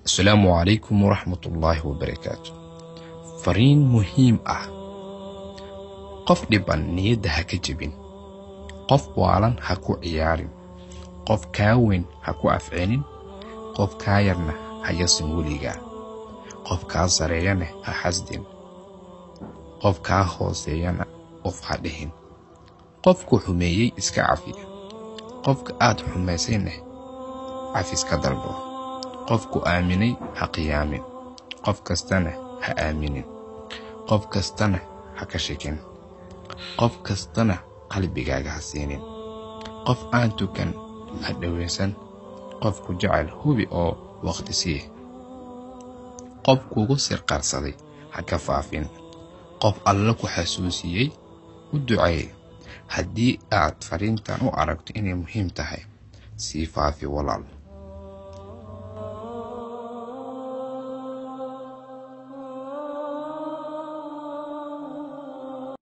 Asalaamu calaykum waraxmatullaahi wabarakaatu. Fariin muhiim ah: qof dhiban niyadda ha ka jebin, qof waalan ha ku ciyaarin, qof kaa weyn ha ku afcelin, qof kaa yarna ha yasin weligaa, qof kaa sareeyana ha xasdin, qof kaa hooseeyana qof ha dhihin, qofku xumeeyey iska cafiya, qofka aad xumaysayna cafis ka dalbo, qofku aaminay ha qiyaamin, qof kastana ha aaminin, qof kastana ha ka shakin, qof kastana qalbigaaga ha siinin, qof aan tukan ha dhowaysan, qofku jecel hubi oo waqti sii, qof kugu sirqarsaday ha ka faafin, qof alla ku xasuusiyey u duceey. Haddii aad fariintan u aragto inay muhiim tahay, sii faafi walaal.